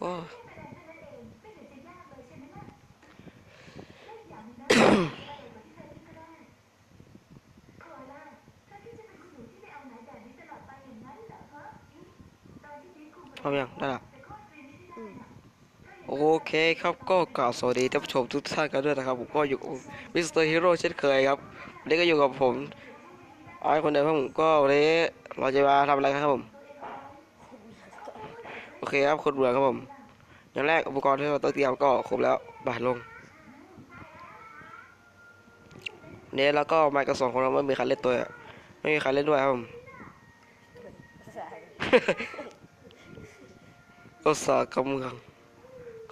ອ້ ພ້ອມຍັງ? ໄດ້ລະ. ອືມ ໂອເຄຄັບ ກໍກ່າວສະຫວັດດີທ່ານຜູ້ຊົມທຸກທ່ານກັນດ້ວຍນະຄັບ. ຜົມກໍຢູ່ກັບ ມິສເຕີ ຮີໂຣ ເຊັ່ນເຄີຍຄັບ. ວັນນີ້ກໍຢູ່ກັບຜົມ ອ້າຍຄົນເດີມ. ຜົມກໍວັນນີ້ເຮົາຈະມາທຳອະໄລກັນຄັບຜົມ? ໂອເຄຄັບ ຂຸດເໝືອງຄັບຜົມ. ຢ່າງແລກ ອຸປະກອນທີ່ເຮົາຕ້ອງຕຽມກໍຄົບແລ້ວ. ໄປ ລົງ. ເນ ແລ້ວກໍມາກັນສອງຄົນ ບໍ່ມີໃຄເຫຼັ້ນດ້ວຍ ບໍ່ມີໃຄເຫຼັ້ນດ້ວຍຄັບຜົມ. ພາສາກຳເມືອງ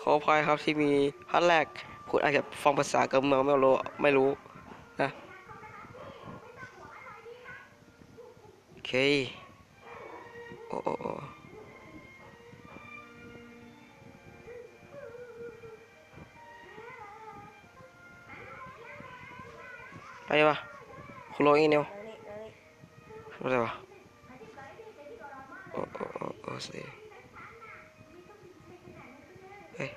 ຂໍອະໄພຄັບທີ່ມີພາດແລກ ຄຸນອາດຈະຟັງພາສາກຳເມືອງແມ່ນບໍ່ ໄມ່ຮູ້ນະ. ໂອເຄ ໂອ້ ໂອ້ ໂອ້ ໄດ້ປະ? ຄຸນລົງອີກແນວ ບໍ່ໄດ້ປະ? ໂອ້ ໂອ້ ໂອ້ ໂອ້ ເຊ ເຮີ້ຍ.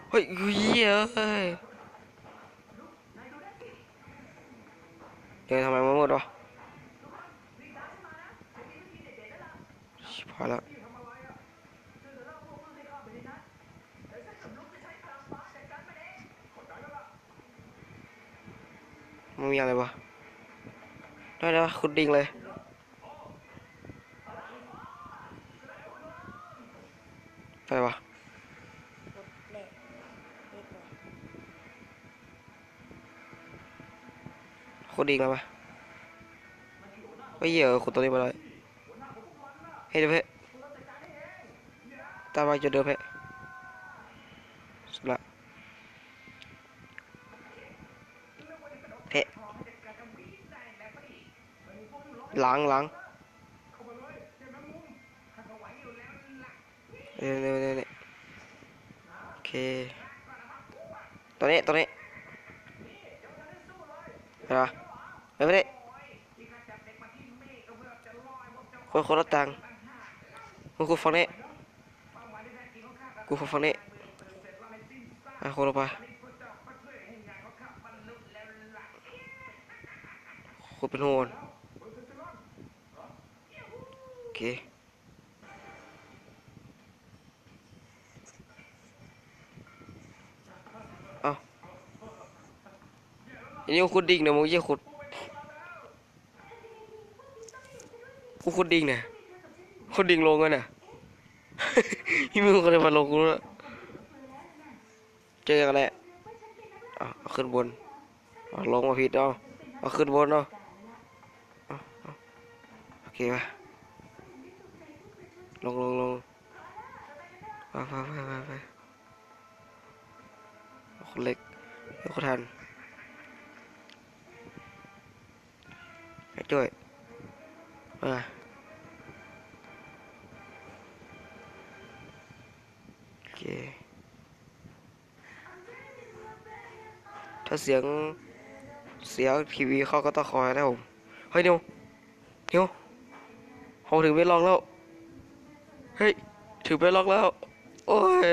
ເຮີ້ຍ ເອີຍ ເອີຍ ເດີນທຳໄມມັນມືດວະ? ຊິບຫາຍລະ ມັນມີຫຍັງແດ່ວະ? ໄດ້ແລ້ວ ຂຸດດິ່ງເລີຍ. ໄປວະ ຂຸດດິ່ງແລ້ວວະ. ໂອ້ຍ ເອີ ຂຸດຕົວນີ້ບໍ່ໄດ້. ເຮັດເພະ ຕາມມາຈຸດເດີມເພະ ສະນະ ເພະ ຫຼັງ ຫຼັງ ເອີ ນີ້ ນີ້ ນີ້ ໂອເຄ ຕົວນີ້ ຕົວນີ້ ເຫັນປະ? ເອີ ໄປນີ້ ຄົນ ຄົນລະທາງ ມຶງຂຸດຝັ່ງນີ້ ກູຂຸດຝັ່ງນີ້ ອ່ະ ຂຸດລົງໄປ ຂຸດເປັນຮູ ໂອເຄ. ເອົ້າ ອັນນີ້ຂຸດດິ່ງນະ ມຶງຢ່າຂຸດ ກູຂຸດດິ່ງນະ ຂຸດດິ່ງລົງຫັ້ນນະ ອີ່ມຶງກໍໄດ້ມາລົງກູລະ. ເຈີກັນແຫຼະ ເອົາ ເອົາຂຶ້ນບົນ ເອົາລົງມາຜິດ ເອົາ ເອົາຂຶ້ນບົນ ເອົາ ເອົາ ເອົາ ໂອເຄ ມາ ລົງ ລົງ ລົງ ໄປ ໄປ ໄປ ໄປ ຄົນເລັກ ຄົນທັນ ໃຫ້ຊ່ວຍ ມາ ໂອເຄ. ຖ້າສຽງ ສຽງທີວີເຂົ້າກໍຕ້ອງຂໍອະໄພນະຜົມ. ເຮີ້ຍ ນິວ ນິວ ເຮົາເຖິງເວລັອກແລ້ວ ເຮີ້ຍ ເຖິງເວລັອກແລ້ວ ໂອ້ຍ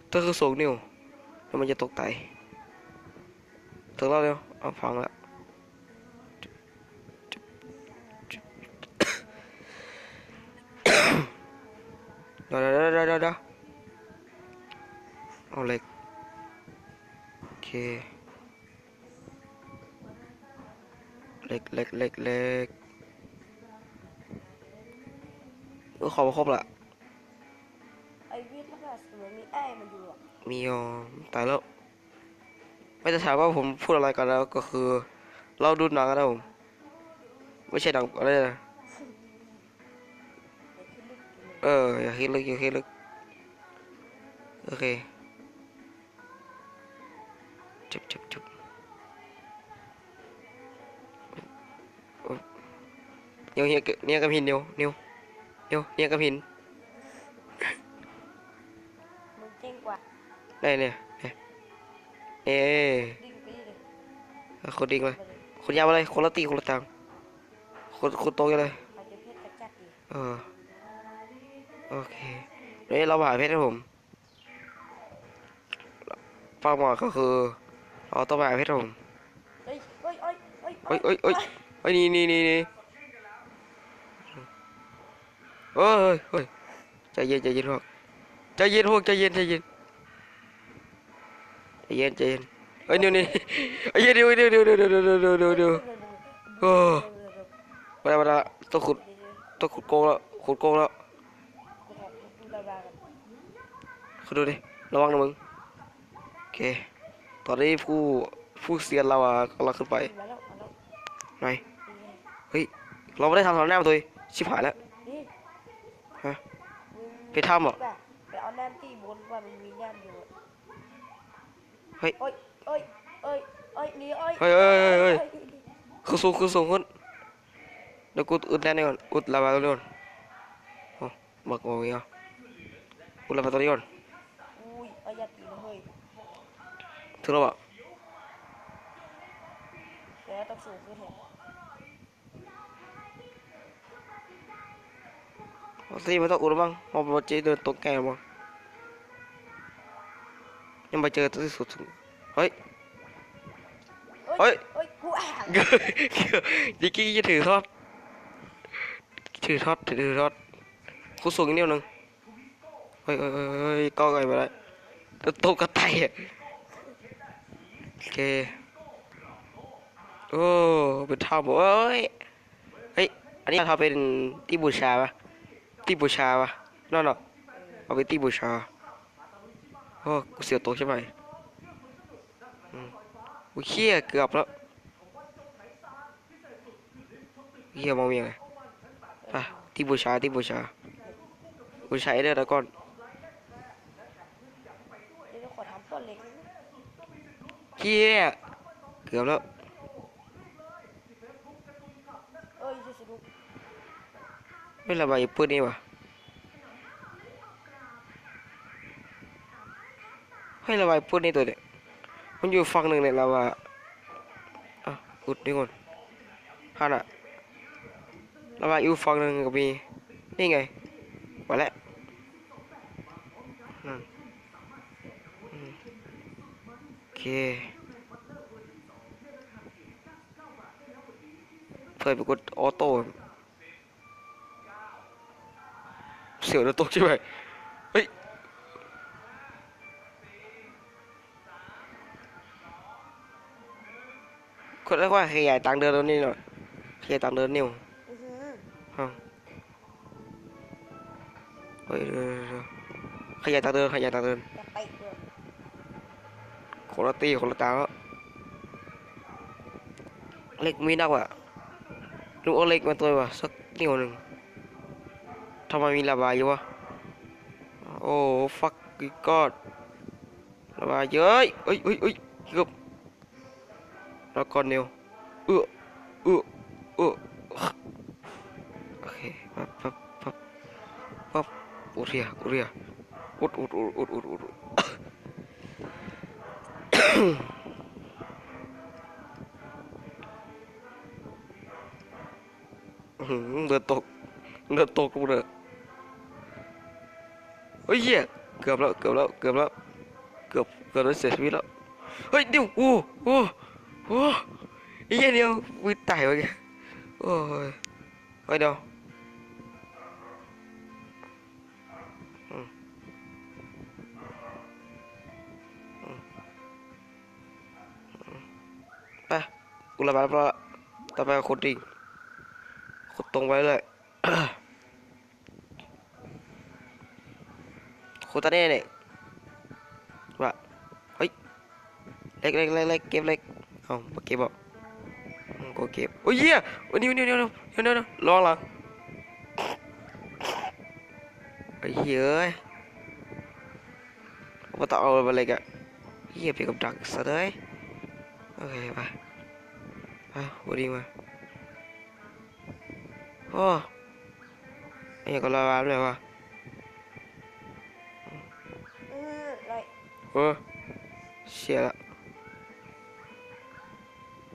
ເຈົ້າຄືສູງ ນິວ ແລ້ວມັນຈະຕົກຕາຍ. ເຖິງແລ້ວ ນິວ ເອົາ ພັງລະ. ດຽວ ດຽວ ດຽວ ດຽວ ເອົາເຫຼັກ ໂອເຄ ເຫຼັກ ເຫຼັກ ເຫຼັກ ເຫຼັກ ໂອ້ ເຂົ້າບໍ່ຄົບລະ ໄອ້ວິດ ມັນກໍມີອ້າຍມັນຢູ່ ມີ ອໍ ຕາຍແລ້ວ. ແມ່ນແຕ່ຖາມວ່າຜົມພູດອະໄລກັນແລ້ວ ກໍຄືເລົ່າດູໜັງນະຜົມ ບໍ່ໃຊ່ໜັງອະໄລນະ. ເອີ ຢ່າຄິດເລິກ ຢ່າຄິດເລິກ ໂອເຄ ເຈັບ ເຈັບ ເຈັບ. ໂອ້ຍ ນິວ ເນຍກັບຫີນ ນິວ ນິວ ນິວ ເນຍກັບຫີນ ມຶງເກັ່ງກວ່າ ໄດ້ເນຍ ເນຍ ເອີ ດິ່ງໄປເລີຍ ເອົາ ຂຸດດິ່ງເລີຍ ຂຸດຍາວມາເລີຍ ຄົນລະຕີ ຄົນລະທາງ ໂຄ ຂຸດ ຂຸດຕົກຢູ່ເລີຍ. ເຂົາຈະເພັດກະຈັດອີກ. ເອີ ໂອເຄ ດຽວນີ້ລາວຫາເພັດໃຫ້ຜົມ. ເປົ້າໝາຍກໍຄືເຮົາຕ້ອງໄປຫາເພັດໃຫ້ຜົມ. ເອີຍ ເອີຍ ເອີຍ ເອີຍ ເອີຍ ເອີຍ ເອີຍ ນີ້ ນີ້ ນີ້ ນີ້ ເອີຍ ເອີຍ ໃຈເຢັນ ໃຈເຢັນພວກ ໃຈເຢັນພວກ ໃຈເຢັນ ໃຈເຢັນ ໃຈເຢັນ ໃຈເຢັນ. ເອີຍ ນີ້ ນີ້ ເອີຍ ດຽວ ດຽວ ດຽວ ໂອ້ ບໍ່ໄດ້ ບໍ່ໄດ້ ຕ້ອງຂຸດ ຕ້ອງຂຸດໂກງແລ້ວ ຂຸດໂກງແລ້ວ. ຂໍດູໜ່ອຍ ລະວັງນະມຶງ. ໂອເຄ ຕອນນີ້ຜູ້ ຜູ້ຊຽນລາວາກຳລັງຂຶ້ນໄປ. ມາແລ້ວ ມາແລ້ວ ໄຫນ? ເຮີ້ຍ ເຮົາບໍ່ໄດ້ທຳສະໜາມໂດຍ ຊິບຫາຍແລ້ວ. ຮະ ເປັນຖ້ຳເບາະ? ໄປເອົານ້ຳທີ່ບົນວ່າມັນມີນ້ຳຢູ່. ເຮີ້ຍ ໂອ້ຍ ໂອ້ຍ ໂອ້ຍ ໂອ້ຍ ໜີ ໂອ້ຍ ເຮີ້ຍ ເຮີ້ຍ ເຮີ້ຍ ເຮີ້ຍ ຂຶ້ນສູງ ຂຶ້ນສູງ ຂຶ້ນ. ດຽວກູອຸດແດນນີ້ກ່ອນ ອຸດລາວາຕົວນີ້ກ່ອນ. ໂອ້ ບັກໂອຍ ອຸດລາວາຕົວນີ້ກ່ອນ. ອຸ້ຍ ອາ ຢ່າຕີນະເຮີ້ຍ. ເຖິງແລ້ວເບາະ? ແຕ່ວ່າຕ້ອງສູງຂຶ້ນແຮງ. ໂອເຄ ບໍ່ຕ້ອງອຸດແລ້ວມັງ ເຮົາບໍ່ເຈີໂດນຕົກໃກ້ແລ້ວບໍ່? ຍັງບໍ່ເຈີຕົວທີ່ສຸດ. ເຮີ້ຍ ເຮີ້ຍ ເຮີ້ຍ ເຮີ້ຍ ກູ ອາ ເມື່ອກີ້ຈະຖືທອດ ຖືທອດ ຖືທອດ. ຄູສູງອີກແນວໜຶ່ງ. ເຮີ້ຍ ເຮີ້ຍ ເຮີ້ຍ ເຮີ້ຍ ກ້ອງໄຫວບໍ່ໄດ້ ໂຕກະໄຕ. ໂອເຄ ໂອ້ ເປັນຖ້ຳ. ເອີຍ ເຮີ້ຍ ອັນນີ້ຖ້າເປັນທີ່ບູຊາວະ ທີ່ບູຊາວະ ເນາະ ເນາະ ເອົາເປັນທີ່ບູຊາ. ໂອ້ ກູສຽວຕົກໃຊ່ໄໝ? ອືມ ໂອເຄ ເກືອບແລ້ວ. ເຮີ້ຍ ມອງມີຫຍັງ? ໄປ ທີ່ບູຊາ ທີ່ບູຊາ ບູຊາເອເດີດາກອນ. ເຮີ້ຍ ເກືອບແລ້ວ. ເອີຍ ລະບາຍຢູ່ປຶດນີ້ຫວາ? ໃຫ້ລະບາຍປຶດນີ້ຕົວນີ້ ມັນຢູ່ຝັ່ງໜຶ່ງນີ້ລະວ່າ. ອ່ະ ອຸດນີ້ກ່ອນ ຫັ້ນນະ ລະວ່າຢູ່ຝັ່ງໜຶ່ງກໍມີ. ນີ້ໄງ ມາແລ້ວ. ອືມ ໂອເຄ ເພິ່ນໄປກົດອໍໂຕ້. ສຽວແລ້ວຕົກໃຊ່ໄໝ? ເຮີ້ຍ ຄົນລະວ່າຂະຫຍາຍທາງເດີນຕົວນີ້ໜ້ອຍ ຂະຫຍາຍທາງເດີນນິ້ວ. ອືຮຶ ຮະ ເຮີ້ຍ ເດີ ເດີ ເດີ ຂະຫຍາຍທາງເດີນ ຂະຫຍາຍທາງເດີນ. ຄົນລະຕີ ຄົນລະຕາງ. ເຫຼັກມີນັກຫວາ? ລູກເອົາເຫຼັກມາຕົວຫວາ ສັກນິ້ວໜຶ່ງ. ທຳໄມມີລາວາຢູ່ຫວາ? ໂອ້ ຟັກກີກອດ ລາວາເຢີ້ຍ. ເອີຍ ເອີຍ ເອີຍ ເກືອບ ລາກ່ອນນິວ. ເອີ ເອີ ເອີ ໂອເຄ ປັບ ປັບ ປັບ ປັບ. ອຸດເຮຍ ອຸດເຮຍ ອຸດ ອຸດ ອຸດ. ອືມ ເລືອດຕົກ ເລືອດຕົກເລີຍ. ເຮີ້ຍ ເກືອບແລ້ວ ເກືອບແລ້ວ ເກືອບແລ້ວ ເກືອບ ເກືອບຈະເສຍຊີວິດແລ້ວ. ເຮີ້ຍ ດຽວ ໂອ້ ໂອ້ ໂອ້ ເຮີ້ຍ ດຽວ ອຸ້ຍ ຕາຍວ່າ. ໂອ້ຍ ເຮີ້ຍ ດຽວ ອືມ ອືມ ອືມ ໄປ ກູລະບາຍ ຕໍ່ໄປຂຸດດິນ ຂຸດຕົງໄປເລື້ອຍ. ຂຸດຕາແນ່ນີ້ ວ່າ ເຮີ້ຍ ເຫຼັກ ເຫຼັກ ເຫຼັກ ເຫຼັກ ເກັບເຫຼັກ. ເອົ້າ ບໍ່ເກັບບໍ? ອືມ ບໍ່ເກັບ. ໂອ້ຍ ເຮີ້ຍ ໂອ້ຍ ດຽວ ດຽວ ດຽວ ລະວັງຫຼັງ. ເຮີ້ຍ ເຮີ້ຍ ບໍ່ຕ້ອງເອົາເຫຼັກອະ. ເຮີ້ຍ ເປັນກັບດັກຊະເລີຍ. ໂອເຄ ໄປ ໄປ ບໍ່ດີມາ. ໂອ້ ອີ່ຫຍັງກໍລະວານແລ້ວວະ. ເອີ ໄດ້ ເອີ ເສຍລະ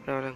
ແລ້ວໜຶ່ງ.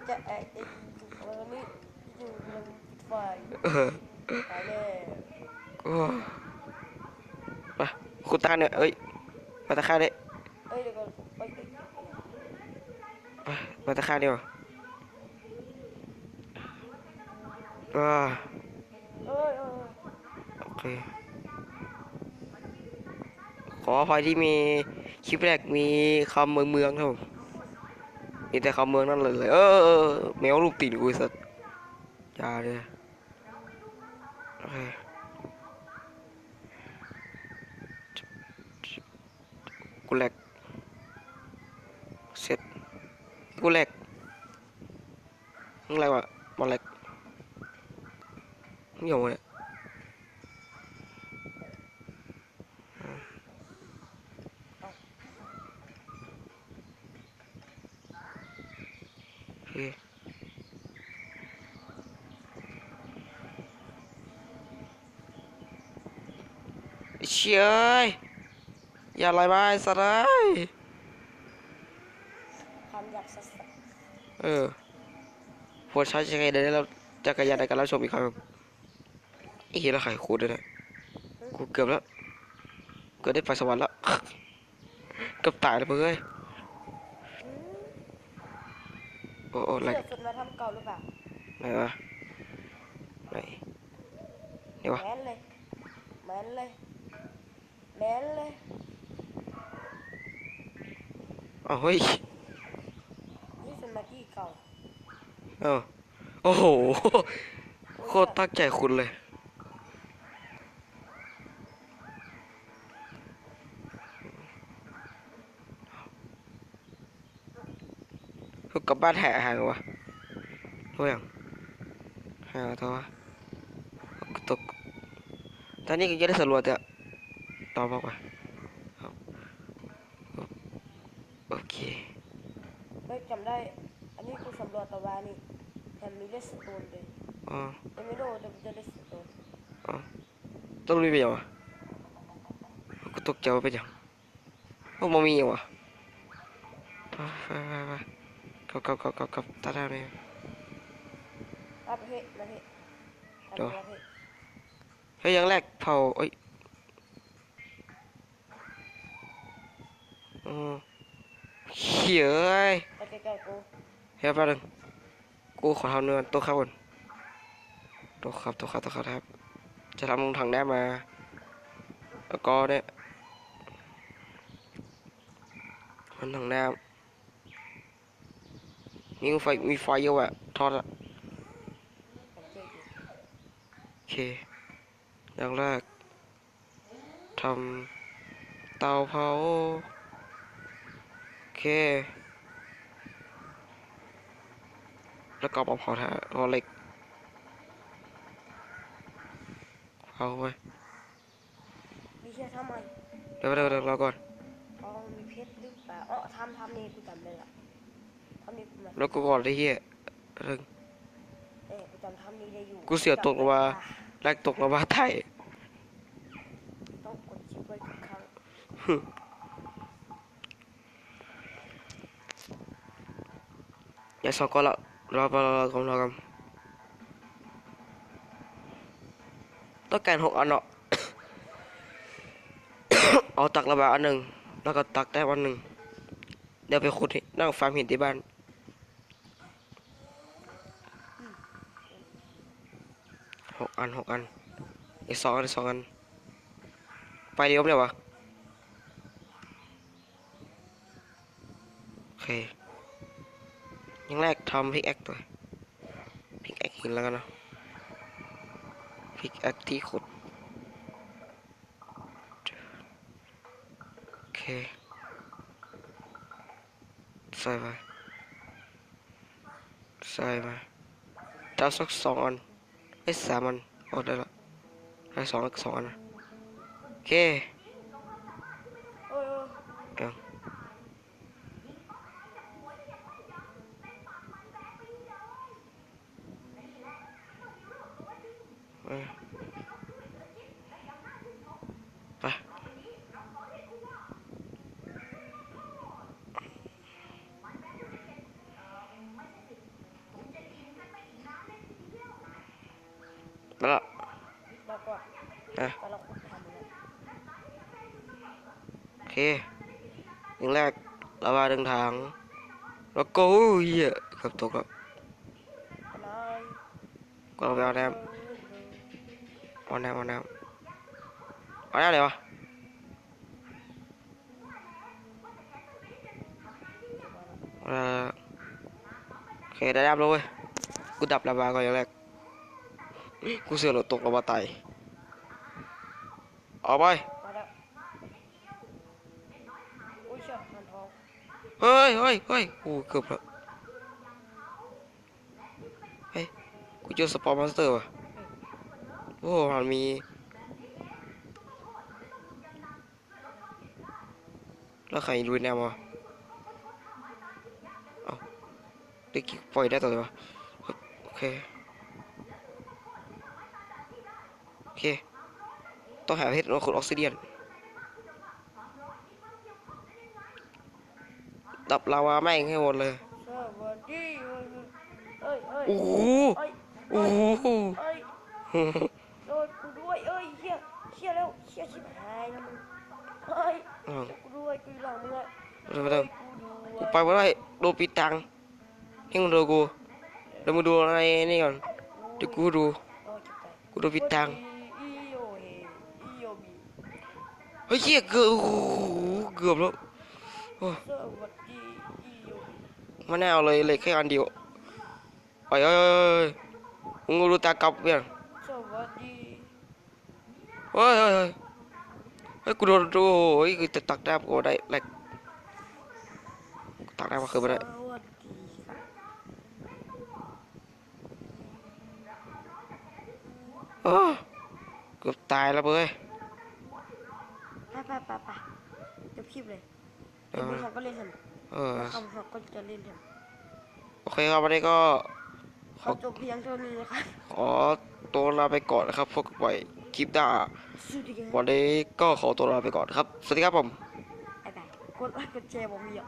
ຈະ ເອີ ເອີ ຢູ່ເມືອງນີ້ ຢູ່ເມືອງໄຟ ເອີ ໄປແລ້ວ ໂອ້ ມາ ຂຸດຕາຂ້າງນີ້ ເອີຍ ມາຕາຂ້າງນີ້ ເອີຍ ດຽວກ່ອນ ເອີຍ ເອີຍ ມາ ມາຕາຂ້າງນີ້ ອາ ເອີຍ ເອີຍ ເອີຍ ໂອເຄ ຂໍອະໄພທີ່ມີຄລິບແລກມີຄຳເມືອງໆ ເນາະ ມີແຕ່ຄຳເມືອງນັ້ນເລີຍ ເອີ ເອີ ເອີ ແມວລູບຕີນກູໄອ້ສັດ ຢ່າເດີ ໂອເຄ ກູແລັກ ເຊັດ ກູແລັກ ມຶງແລັກວະ ບໍ່ແລັກ ມຶງຫຍັງວະເນຍ ໂອເຄ ເຊຍເອີຍ ຢ່າໄຫຼມາໄອ້ສັດເອີຍ ຄວາມຢາກສັດໆ ເອີ ຜົວຊາຍຈະໄດ້ ຈັກກະຍານໃນການຮັບຊົມອີກຄັ້ງ ອີ່ເຫັນແລ້ວໃຜຂຸດເດ້ ກູເກືອບແລ້ວ ເກືອບໄດ້ໄປສະຫວັນແລ້ວ ເກືອບຕາຍແລ້ວເພິ່ນເອີຍ ອືມ ໂອ້ ໂອ້ ໄລ່ ເສື້ອຊຸດມາທຳເກົ່າຫຼືເປົ່າ ໄດ້ວະ ໄດ້ ນີ້ວະ ແມ່ນເລີຍ ແມ່ນເລີຍ ແມ່ນເລີຍ ອ້າວ ເຮີ້ຍ ນີ້ຊຸດມາກີ້ເກົ່າ ເອີ ໂອ້ໂຫ ໂຄດຕັ້ງໃຈຂຸດເລີຍ ເຮົາກັບບ້ານຫາອາຫານວະ ໂອ້ຍ ຫາຕໍ່ວະ ຕົກ ຕອນນີ້ກໍຍັງໄດ້ສຳຫຼວດແຕ່ ຕໍ່ບອກວ່າ ໂອເຄ ເອີຍ ຈຳໄດ້ ອັນນີ້ກູສຳຫຼວດຕະວານີ້ ແຖມມີເລດສະໂຕນເດ້ ອໍ ເອີ ແຕ່ບໍ່ເຈີເລດສະໂຕນ ອໍ ຕົງນີ້ເປັນຫຍັງວະ ກູຕົກໃຈວ່າເປັນຫຍັງ ໂອ້ ບໍ່ມີຫຍັງຫວາ ໄປໆໆໆ ກັບໆ ຕັດແລ້ວນີ້ ມາເພ ມາເພ ຕັດແລ້ວເພ ເຮີ້ຍ ຍັງແລກເຜົາ ເອີຍ ໂອ້ ເຮີ້ຍ ໄປໃກ້ໆ ກູ ເຮີ້ຍ ແປັບໜຶ່ງ ກູຂໍທຳເນີນໂຕະຄັບກ່ອນ ໂຕະຄັບ ໂຕະຄັບ ໂຕະຄັບ ຈະທຳຖັງນ້ຳມາ ແລ້ວກໍເນຍ ມັນຖັງນ້ຳ ມີໄຟ ມີໄຟຢູ່ແບບທອດອະ ໂອເຄ ຢ່າງແລກ ທຳເຕົາເຜົາ ໂອເຄ ແລ້ວກໍມາເຜົາຖ່ານ ເຜົາເຫຼັກ ເຜົາໄປ ມີເຊຍທຳໄມ ດຽວ ດຽວ ດຽວ ລໍກ່ອນ ອໍ ມີເພັດຫຼືປາ ອໍ ທຳ ທຳນີ້ ກູຈຳໄດ້ລະ ທຳນີ້ ກູມາ ແລ້ວກູກ່ອນໄອ້ເຫ້ຍ ເອີ ເອີ ກູຈຳທຳນີ້ໄດ້ຢູ່ ກູເສຍຕົກລະວ່າ ແລກຕົກລະວ່າໄທ ຕ້ອງກົດຊິບໄວ້ທຸກຄັ້ງ ຢ່າສອງກ້ອນລະ ລໍ ລໍ ລໍກ່ອນ ລໍກ່ອນ ຕ້ອງການຫົກອັນເນາະ ເອົາຕັກລະບາຍອັນໜຶ່ງ ແລ້ວກໍຕັກແຕ້ມອັນໜຶ່ງ ດຽວໄປຂຸດ ນັ່ງຟາມຫີນທີ່ບ້ານ ຫົກອັນ ຫົກອັນ ອີກສອງອັນ ສອງອັນ ໄປເດີ ບໍ່ໄດ້ຫວາ ໂອເຄ ຢ່າງແລກທຳພິກແອັກ ພິກແອັກຫີນແລ້ວກັນເນາະ ພິກແອັກທີ່ຂຸດ ໂອເຄ ໃສ່ໄປ ໃສ່ມາ ເອົາສັກສອງອັນ ເອີຍ ສາມອັນ ໂອ້ ໄດ້ລະ ໄດ້ສອງ ສອງອັນນະ ໂອເຄ ໂອ້ຍ ໂອ້ຍ ເອີ ໄປ ໄປລະ ບອກວ່າ ຮະ ໄປລະ ໂອເຄ ຍິງແລກ ລາວາເດີນທາງ ແລ້ວກໍ ໂອ້ຍ ເອີ ເກືອບຕົກແລ້ວ ກຳລັງໄປເອົານ້ຳ ເອົານ້ຳ ເອົານ້ຳ ເອົານ້ຳໄດ້ວະ? ເອີ ໂອເຄ ໄດ້ນ້ຳແລ້ວເວີຍ ກູດັບລາວາກ່ອນຢ່າງແລກ ກູເສືອໂດດຕົກລາວາຕາຍ ເອົາໄປ ມາແລ້ວ ໂອ້ຍ ເຊື່ອ ມັນທອງ ເຮີ້ຍ ເຮີ້ຍ ເຮີ້ຍ ໂອ້ ເກືອບແລ້ວ ເຮີ້ຍ ກູເຈີສະປອນມອນສເຕີວ່ະ ໂອ້ ມັນມີ ແລ້ວໃຄລຸຍນຳວະ ເອົ້າ ໄດ້ກິກປ່ອຍໄດ້ຕໍ່ເລີຍວະ ໂອເຄ ໂອເຄ ຕ້ອງຫາເຮັດເອົາຂຸດອອກຊີເດນ ດັບລາວາແມ່ງໃຫ້ໝົດເລີຍ ສະຫວັດດີ ເອີຍ ເອີຍ ເອີຍ ໂອ້ໂຫ ເອີຍ ໂອ້ໂຫ ເອີຍ ເອີຍ ໂດນກູດ້ວຍ ເອີຍ ເຊຍ ເຊຍແລ້ວ ເຊຍຊິບຫາຍແລ້ວມຶງ ເອີຍ ເອີຍ ຊ່ວຍກູດ້ວຍ ກູຢູ່ຫຼັງມຶງ ເອີຍ ເອີຍ ກູດ້ວຍ ໄປບໍ່ໄດ້ ໂດນປິດທາງ ໃຫ້ມຶງດູກູ ແລ້ວມຶງດູໃນນີ້ກ່ອນ ດຽວກູດູ ໂອ້ຍ ເຈັບໃຈ ກູໂດນປິດທາງ ອີໂອເອ ອີໂອບີ ເຮີ້ຍ ເຊຍ ເກືອບ ໂອ້ໂຫ ເກືອບແລ້ວ ໂອ້ ສະຫວັດດີ ອີໂອບີ ມາແນວເລີຍ ເຫຼັກແຄ່ອັນດຽວ ໂອ້ຍ ໂອ້ຍ ໂອ້ຍ ມຶງດູຕາກັບເວີຍ ສະຫວັດດີ ໂອ້ຍ ໂອ້ຍ ໂອ້ຍ ເຮີ້ຍ ກູໂດນ ໂອ້ຍ ຄືຈະຕັກນ້ຳກໍບໍ່ໄດ້ ແລັກ ຕັກນ້ຳກໍຄືບໍ່ໄດ້ ສະຫວັດດີຄ່ະ ໂອ້ ເກືອບຕາຍແລ້ວເວີຍ ໄປ ໄປ ໄປ ໄປ ຈົບຄລິບເລີຍ ເອີ ເອີ ເຮົາກໍເລີຍຫັ້ນ ເອີ ເຮົາກໍຈະເລີຍຫັ້ນ ໂອເຄຄັບ ວັນນີ້ກໍ ຂໍ ຂໍຈົບພຽງເທົ່ານີ້ນະຄັບ ຂໍຕົວລາໄປກ່ອນນະຄັບ ພົບກັນໃໝ່ຄລິບໜ້າ ສະຫວັດດີ ວັນນີ້ກໍຂໍຕົວລາໄປກ່ອນນະຄັບ ສະຫວັດດີຄັບຜົມ ບາຍບາຍ ກົດໄລກ໌ ກົດແຊ ບໍ່ມີອະ.